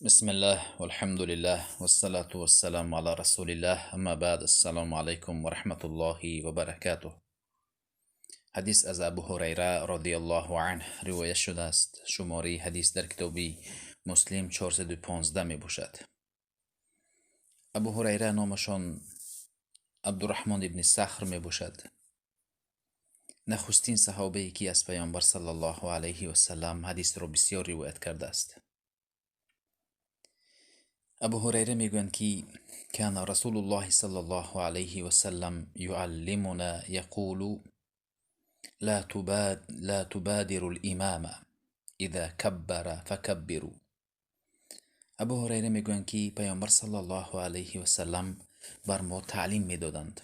Бисмиллаҳ, валҳамдулиллаҳ, вассалату вассаламу ала расулиллаҳ, амма баъд, ассалому алайкум ва раҳматуллоҳи ва баракатуҳ. Ҳадис аз Абу Ҳурайра радиаллоҳу анҳ ривоят шудааст. Шумораи ҳадис дар китоби Муслим 415 мебошад. Абу Ҳурайра номашон Абдурраҳмон ибни Сахр мебошад. Нахустин саҳобае ки аз Паёмбар саллаллоҳу алайҳи васаллам ҳадисро бисёр ривоят кардааст. Абу Ҳурайра мегӯянд ки кана Расулуллоҳи саллаллоҳу алайҳи васаллам юаллимуна яқулу ла тубадиру л-имама иза каббара факаббиру. Абу Ҳурайра мегӯянд ки Паёмбар саллаллоҳу алайҳи васаллам бар мо таълим медоданд.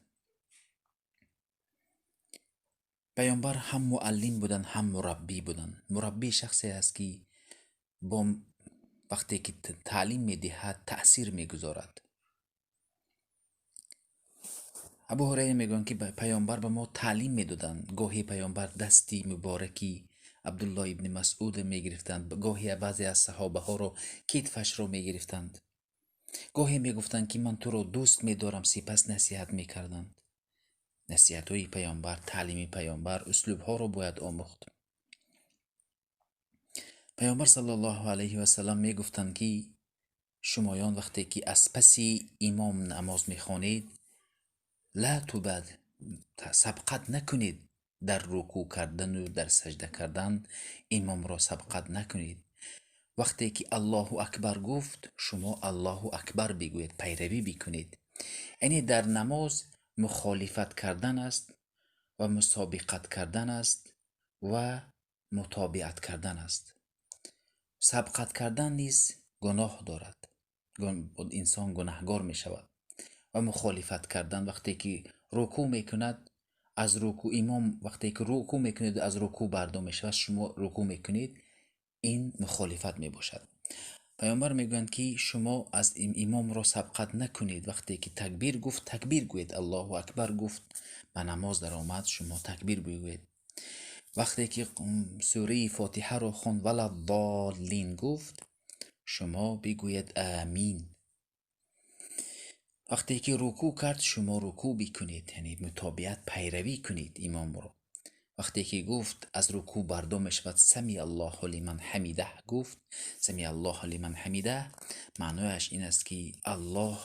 Паёмбар ҳам муаллим буданд, ҳам мураббӣ буданд. Мураббӣ шахсе аст ки бо вақте ки таълим медиҳад таъсир мегузорад. Абу Ҳурайра мегӯянд ки Паёмбар ба мо таълим медоданд. Гоҳе Паёмбар дасти мубораки Абдуллоҳ ибни Масъудро мегирифтанд, гоҳе баъзе аз саҳобаҳоро китфашро мегирифтанд. Гоҳе мегуфтанд ки ман туро дӯст медорам, сипас насиҳат мекарданд. Насиҳатҳои Паёмбар, таълими Паёмбар, услубҳоро бояд омӯхт. Паёмбар саллаллоҳу алайҳи васаллам мегуфтанд ки шумоён вақте ки аз паси имом намоз мехонед, ла тубад, сабқат накунед дар рукӯъ кардану дар саҷда кардан имомро сабқат накунед. Вақте ки Аллоҳу акбар гуфт, шумо Аллоҳу акбар бигӯед, пайравӣ бикунед. Яъне дар намоз мухолифат кардан аст ва мусобиқат кардан аст ва мутобиат кардан аст. Сабқат кардан низ гуноҳ дорад. Инсон гунаҳгор мешавад. Ва мухолифат кардан вақте ки рукӯъ мекунад, аз рукӯъ имом вақте ки рукӯъ мекунед аз рукӯъ бардор мешавад, шумо рукӯъ мекунед, ин мухолифат мебошад. Паёмбар мегӯянд ки шумо аз имомро сабқат накунед. Вақте ки такбир гуфт, такбир гӯед, Аллоҳу акбар гуфт, ба намоз даромад, шумо такбир бигӯед. Вақте ки сураи Фотиҳаро хонд, валаддоллин гуфт, шумо бигӯед амин. Вақте ки рукӯъ кард, шумо рукӯъ бикунед, яъне мутобиат, пайравӣ кунед имомро. Вақте ки гуфт аз рукӯъ бардор мешавад, сами Аллоҳу лиман ҳамидаҳ гуфт, сами Аллоҳу лиман ҳамидаҳ, маънояш ин аст ки Аллоҳ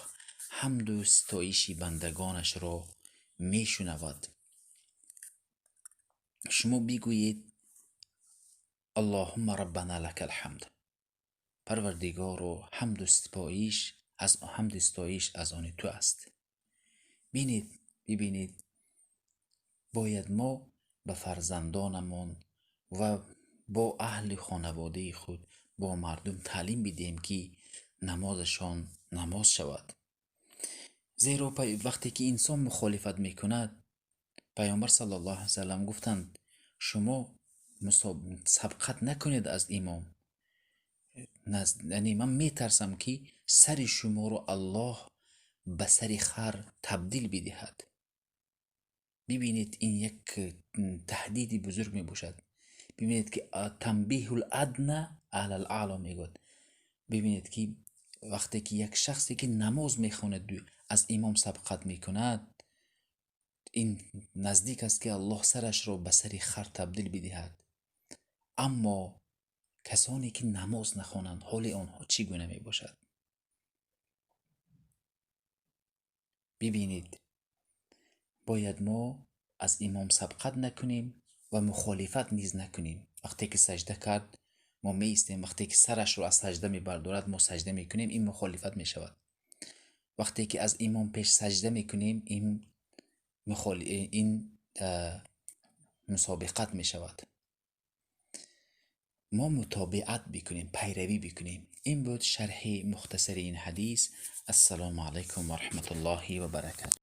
ҳамду ситоиши бандагонашро мешунавад. Шумо бигӯед Аллоҳумма раббана лакал ҳамд, Парвардигоро, ҳамду ситоиш аз ҳамду ситоиш аз они ту аст. Бинед, бибинед, бояд мо ба фарзандонамон ва бо аҳли хонаводаи худ, бо мардум таълим бидиҳем ки намозашон намоз шавад. Зеро вақте ки инсон мухолифат мекунад, Паёмбар саллаллоҳу алайҳи васаллам гуфтанд шумо сабқат накунед аз имом. Яъне ман метарсам ки сари шуморо Аллоҳ ба сари хар табдил бидиҳад. Бибинед, ин як таҳдиди бузург мебошад. Бибинед ки танбиҳул адна алал аъло мегӯяд. Бибинед ки вақте ки як шахсе ки намоз мехонад аз имом сабқат мекунад, ин наздик аст ки Аллоҳ сарашро ба сари хар табдил бидиҳад. Аммо касоне ки намоз нахонанд, ҳоли онҳо чӣ гуна мебошад? Бибинед, бояд мо аз имом сабқат накунем ва мухолифат низ накунем. Вақте ки саҷда кард, мо меистем, вақте ки сарашро аз саҷда мебардорад, мо саҷда мекунем, ин мухолифат мешавад. Вақте ки аз имом пеш саҷда мекунем, ин мусобиқат мешавад. Мо мутобиат бикунем, пайравӣ бикунем. Ин буд шарҳи мухтасари ин ҳадис. Ассалому алайкум ва раҳматуллоҳи ва баракатуҳ.